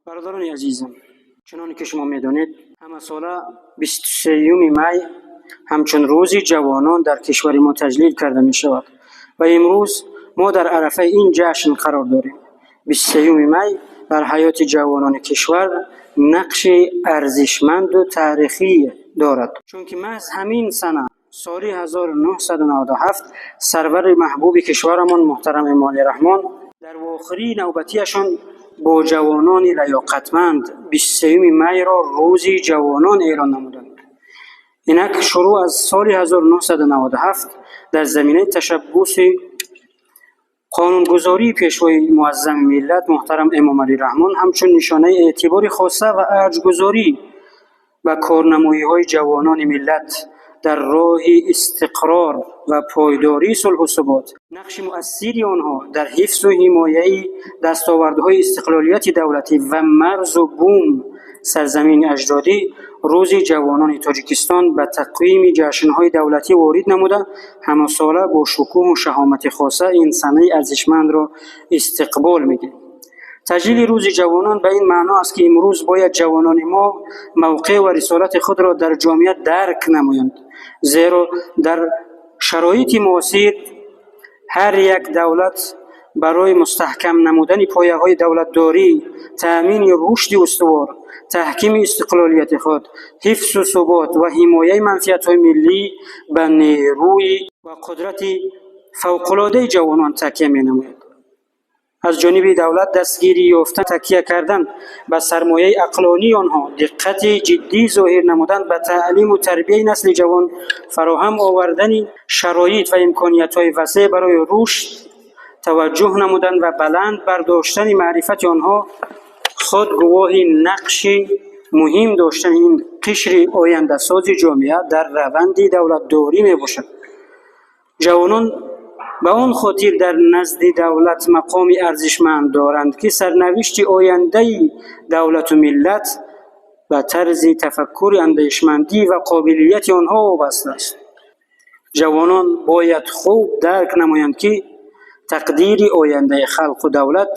Бародарони азизам, чуноне ки шумо медонед, ҳамасола 23-юми май ҳамчун Рӯзи ҷавонон дар кишвари мо таҷлил карда мешавад ва имрӯз мо дар арафаи ин ҷашн қарор дорем. 23-юми май дар ҳаёти ҷавонони кишвар нақши арзишманду таърихӣ дорад, чунки маҳз ҳамин сана, соли 1997, сарвари маҳбуби кишварамон муҳтарам Эмомалӣ Раҳмон дар вохӯрии навбатиашон бо ҷавонони лаёқатманд 23-юми майро Рӯзи ҷавонон эълон намуданд. Инак, шурӯъ аз соли 1997 дар заминаи ташаббуси қонунгузории Пешвои муаззами миллат муҳтарам Эмомалӣ Раҳмон, ҳамчун нишонаи эътибори хоса ва арҷгузорӣ ба корнамоиҳои ҷавонони миллат дар роҳи истиқрор ва пойдории сулҳу субот, нақши муассири онҳо дар ҳифзу ҳимояи дастовардҳои истиқлолияти давлатӣ ва марзу бум, сарзамини аҷдодӣ, Рӯзи ҷавонони Тоҷикистон ба тақвими ҷашнҳои давлатӣ ворид намуда, ҳамасола бо шукӯҳу шаҳомати хоса ин санаи арзишмандро истиқбол мегирем. Таҷлили Рӯзи ҷавонон ба ин маъно аст, ки имрӯз бояд ҷавонони мо мавқеъ ва рисолати худро дар ҷомеа дарк намоянд, зеро дар шароити муосир ҳар як давлат барои мустаҳкам намудани пояҳои давлатдорӣ, таъмини рушди устувор, таҳкими истиқлолияти худ, ҳифзу субот ва ҳимояи манфиатҳои миллӣ ба нерӯи ва қудрати фавқулодаи ҷавонон такя менамояд. Аз ҷониби давлат дастгирӣ ёфта, такя кардан ба сармояи ақлонии онҳо, диққати ҷиддӣ зоҳир намудан ба таълиму тарбияи насли ҷавон, фароҳам овардани шароит ва имкониятҳои васеъ барои рушд, таваҷҷӯҳ намудан ва баланд бардоштани маърифати онҳо худ гувоҳи нақши муҳим доштани ин қишри ояндасози ҷомеа дар раванди давлатдорӣ мебошад. Ҷавонон ба он хотир дар назди давлат мақоми арзишманд доранд, ки сарнавишти ояндаи давлату миллат ба тарзи тафаккури андешмандӣ ва қобилияти онҳо вобаста аст. Ҷавонон бояд хуб дарк намоянд, ки тақдири ояндаи халқу давлат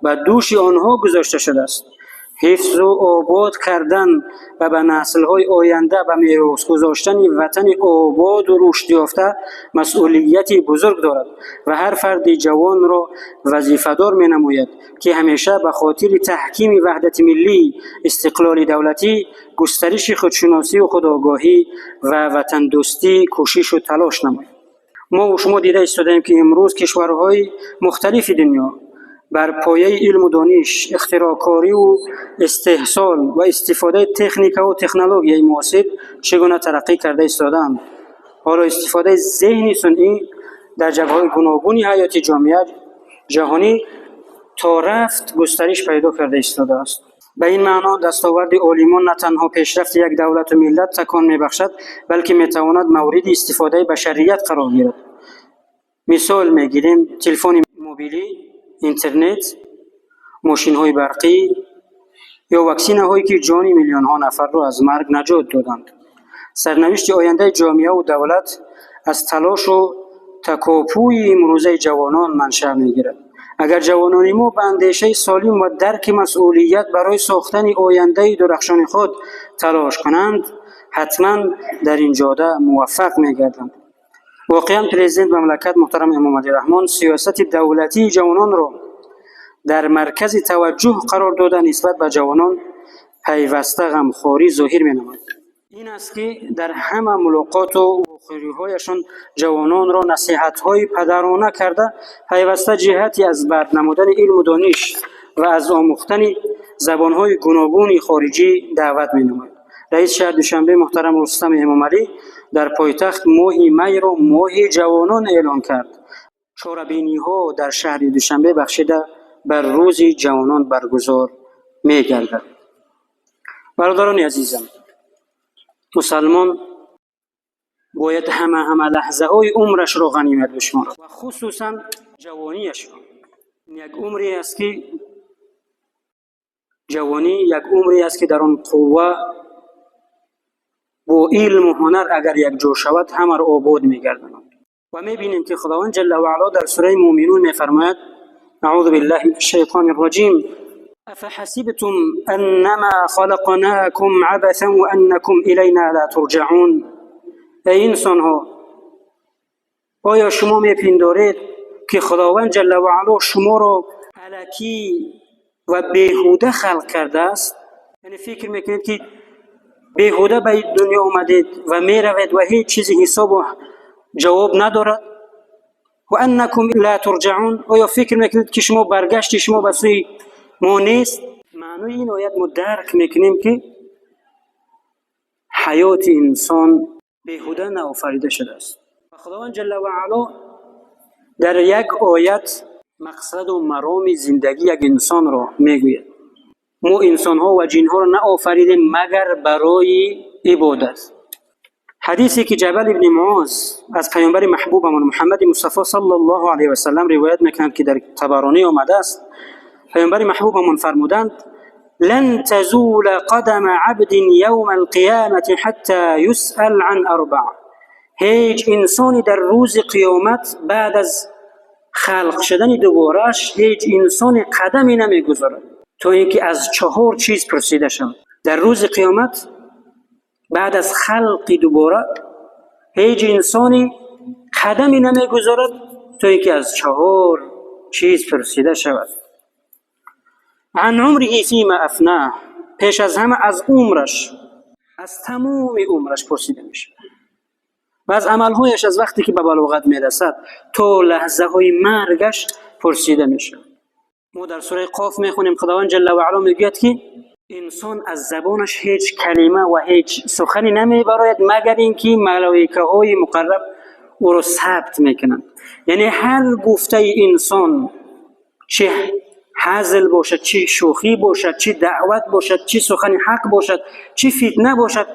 ба дӯши онҳо гузошта шудааст. Ҳифзу обод кардан ва ба наслҳои оянда ба мерос гузоштани ватани ободу рушдёфта масъулияти бузург дорад ва ҳар фарди ҷавонро вазифадор менамояд, ки ҳамеша ба хотири таҳкими ваҳдати миллӣ, истиқлоли давлатӣ, густариши худшиносию худогоҳӣ ва ватандӯстӣ кӯшишу талош намояд. Мову шумо дида истодаем, ки имрӯз кишварҳои мухталифи дунё бар пояи илму дониш, ихтироъкориву истеҳсол ва истифодаи техникаву технологияи муосир чӣ гуна тараққӣ карда истодаанд. Ҳоло истифодаи зеҳни сунъӣ дар ҷабҳаҳои гуногуни ҳаёти ҷомеа ҷаҳонӣ то рафт густариш пайдо карда истодааст. Ба ин маъно, дастоварди олимон на танҳо пешрафти як давлату миллат такон мебахшад, балки метавонад мавриди истифодаи башарият қарор гирад. Мисол мегирем: телефони мобилӣ, интернет, мошинҳои барқӣ ё ваксинаҳое, ки ҷони миллионҳо нафарро аз марг наҷот доданд. Сарнавишти ояндаи ҷомеаву давлат аз талошу такопӯи имрӯзаи ҷавонон маншаъ мегирад. Агар ҷавонони мо ба андешаи солим ва дарки масъулият барои сохтани ояндаи дурахшони худ талош кунанд, ҳатман дар ин ҷода муваффақ мегарданд. Воқеан, Президенти мамлакат муҳтарам Эмомалӣ Раҳмон сиёсати давлатии ҷавононро дар маркази таваҷҷӯҳ қарор дода, нисбат ба ҷавонон пайваста ғамхорӣ зоҳир менамояд. Ин аст, ки дар ҳама мулоқоту вохӯриҳояшон ҷавононро насиҳатҳои падарона карда, пайваста ҷиҳати аз бар намудани илму дониш ва аз омӯхтани забонҳои гуногуни хориҷӣ даъват менамояд. Раиси шаҳри Душанбе муҳтарам Рустам Эмомалӣ дар пойтахт моҳи майро Моҳи ҷавонон эълон кард. Чорабиниҳо дар шаҳри Душанбе бахшида ба Рӯзи ҷавонон баргузор мегардад. Бародарони азизам, мусалмон бояд ҳама лаҳзаҳои умрашро ғанимат бишуморад ва хусусан ҷавонияшро. Як умре аст, ки ҷавонӣ як умре аст, ки дар он қувва бо илму ҳунар агар якҷо шавад, ҳамаро обод мегардонад. Ва мебинем, ки Худованд ҷалла ва аъло дар сураи Муъминун мефармояд: أعوذ بالله من الشيطان الرجيم. أفحسبتم أنما خلقناكم عبثا وأنكم إلينا لا ترجعون. Эй инсонҳо, оё шумо мепиндоред, ки Худованд ҷалла ва аъло шуморо алакӣ ва беҳуда халқ кардааст? Яъне фикр мекунед, ки беҳуда ба ин дунё омадед ва меравед ва ҳеҷ чизи ҳисобу ҷавоб надорад? وأنكم لا ترجعون. Оё фикр мекунед, ки шумо баргашти шумо ба сӯи мо нест? Маънои ин оят мо дарк мекунем, ки ҳаёти инсон беҳуда наофарида шудааст. Ва Худованд ҷалла ва аъло дар як оят мақсаду мароми зиндагии як инсонро мегӯяд: мо инсонҳо ва ҷинҳоро наофаридем, магар барои ибодат. Ҳадисе, ки Ҷабал ибни Муоз аз паёмбари маҳбубамон Муҳаммади Мустафо саллаллоҳу алайҳи васаллам ривоят мекунанд, ки дар Табаронӣ омадааст, паёмбари маҳбубамон фармуданд: لن تزول قدم عبد يوم القيامة حتى يسأل عن أربع. Ҳеҷ инсоне дар рӯзи қиёмат баъд аз халқ шудани дуборааш ҳеҷ инсоне қадаме намегузорад, то ин ки аз чаҳор чиз пурсида шавад. Дар рӯзи қиёмат баъд аз халқи дубора ҳеҷ инсоне қадаме намегузорад, то ин ки аз чаҳор чиз пурсида шавад. عن عمره فيما أفناه. Пеш аз ҳама аз умраш, аз тамоми умраш пурсида мешавад ва аз амалҳояш, аз вақте ки ба балоғат мерасад то лаҳзаҳои маргаш пурсида мешавад. Мо дар сураи Қоф мехонем, Худованд ҷалла ва аъло мегӯяд, ки инсон аз забонаш ҳеҷ калима ва ҳеҷ сухане намебарояд, магар ин ки малоикаҳои муқарраб ӯро сабт мекунанд. Яъне ҳар гуфтаи инсон, чӣ ҳазл бошад, чӣ шӯхӣ бошад, чӣ даъват бошад, чӣ сухани ҳақ бошад, чӣ фитна бошад,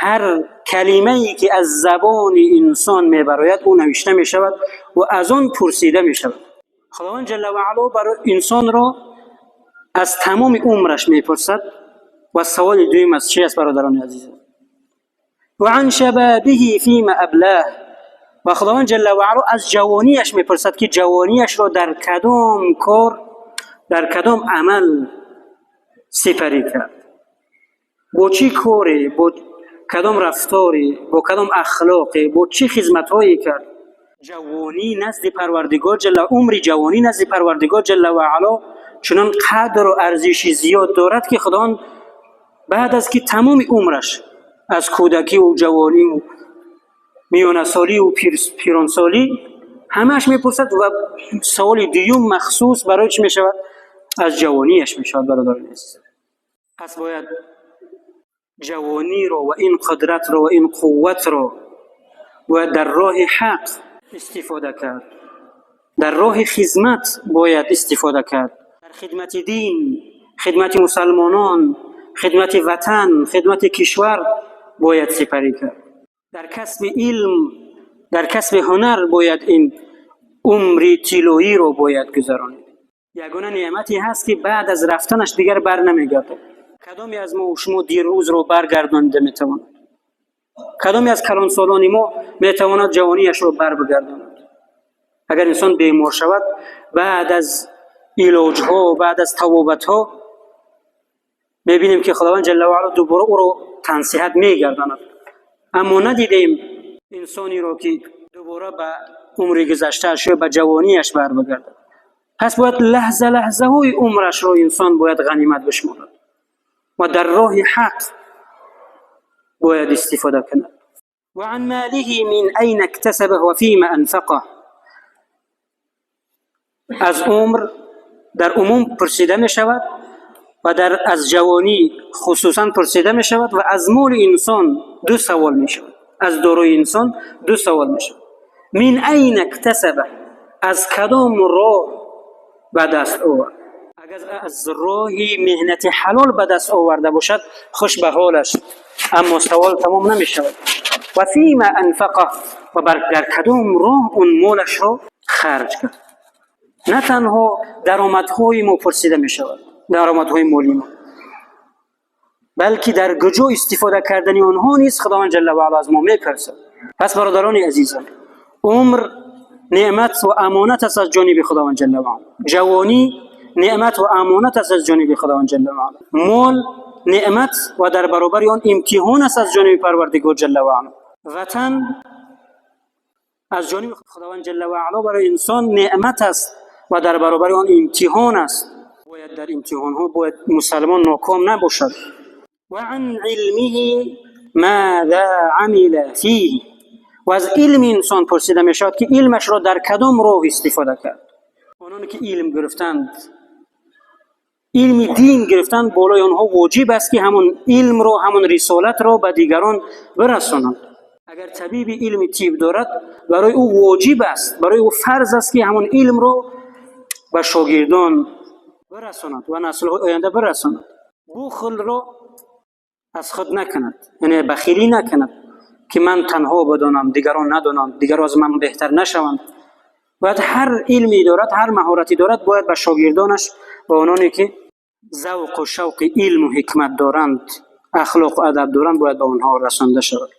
ҳар калимае, ки аз забони инсон мебарояд, ӯ навишта мешавад ва аз он пурсида мешавад. Худованд ҷалла ва аъло барои инсонро аз тамоми умраш мепурсад. Ва саволи дуюм аз чи аст, бародарони азиз? وعن شبابه فيما أبلاه. Ва Худованд ҷалла ва аъло аз ҷавониаш мепурсад, ки ҷавониашро дар кадом кор, дар кадом амал сипарӣ кард, бо чӣ коре, бо кадом рафторе, бо кадом ахлоқе, бо чӣ хизматҳое кард. Ҷавонӣ назди Парвардигор ҷалла, умри ҷавонӣ назди Парвардигор ҷалла ва аъло чунон қадру арзиши зиёд дорад, ки Худованд баъд аз ки тамоми умраш, аз кӯдакиву ҷавониву миёнасоливу пиронсолӣ ҳамааш мепурсад ва саволи дуюм махсус барои чӣ мешавад? Аз ҷавониаш мешавад. Бародарони азиз, пас бояд ҷавониро ва ин қудратро ва ин қувватро бояд дар роҳи ҳақ истифода кард, дар роҳи хизмат бояд истифода кард, дар хидмати дин, хидмати мусалмонон, хидмати ватан, хидмати кишвар бояд сипарӣ кард, дар касби илм, дар касби ҳунар бояд ин умри тиллоиро бояд гузаронид. Ягона неъмате ҳаст, ки баъд аз рафтанаш дигар бар намегардад. Кадоме аз мо шумо дирӯзро баргардонида метавонад? Кадоме аз калонсолони мо метавонад ҷавониашро барбигардонад? Агар инсон бемор шавад, баъд аз илоҷҳо, баъд аз табобатҳо мебинем, ки Худованд ҷалла ва аъло дубора ӯро тансиҳат мегардонад, аммо надидем инсонеро, ки дубора ба умри гузаштааш ё ба ҷавониаш барбигардад. Пас бояд лаҳза лаҳзаҳои умрашро инсон бояд ғанимат бишморад ва дар роҳи ҳақ бояд истифода кунад. وعن ماله من أين اكتسبه وفيما أنفقه. Аз умр дар умум пурсида мешавад ва дар аз ҷавонӣ хусусан пурсида мешавад ва аз моли инсон ду савол мешавад, аз дорои инсон ду савол мешавад: من أين اكتسبه, аз кадом роҳ ба даст овард? Агар аз роҳи меҳнати ҳалол ба даст оварда бошад, хуш ба ҳолаш, аммо савол тамом намешавад. وفيما أنفقه, ва дар кадом роҳ он молашро харҷ кард. На танҳо даромадҳои мо пурсида мешавад, даромадҳои молии мо, балки дар куҷо истифода кардани онҳо низ Худованд ҷалла ва аъло аз мо мепурсад. Пас, бародарони азизам, умр неъмат ва амонат аст аз ҷониби Худованд ҷалла ва аъло. Ҷавонӣ неъмат ва амонат аст аз ҷониби Худованд ҷалла ва ало. Мол неъмат ва дар баробари он имтиҳон аст аз ҷониби Парвардигор ҷалла ва ало. Ватан аз ҷониби Худованд ҷалла ва ало барои инсон неъмат аст ва дар баробари он имтиҳон аст. Бояд дар имтиҳонҳо бояд мусалмон ноком набошад. Ва ан илмиҳи маза амила фиҳ, ва аз илми инсон пурсида мешавад, ки илмашро дар кадом роҳ истифода кард. Ононе ки илм гирифтанд, илми дин гирифтанд, болои онҳо воҷиб аст, ки ҳамон илмро, ҳамон рисолатро ба дигарон бирасонанд. Агар табиби илми тиб дорад, барои ӯ воҷиб аст, барои ӯ фарз аст, ки ҳамон илмро ба шогирдон бирасонад ва наслҳои оянда бирасонад. Бухлро аз худ накунад, яъне бахилӣ накунад, ки ман танҳо бидонам, дигарон надонанд, дигарон аз ман беҳтар нашаванд. Бояд ҳар илме дорад, ҳар маҳорате дорад, бояд ба шогирдонаш ва ононе ки завқу шавқи илму ҳикмат доранд, ахлоқу адаб доранд, бояд ба онҳо расонда шавад.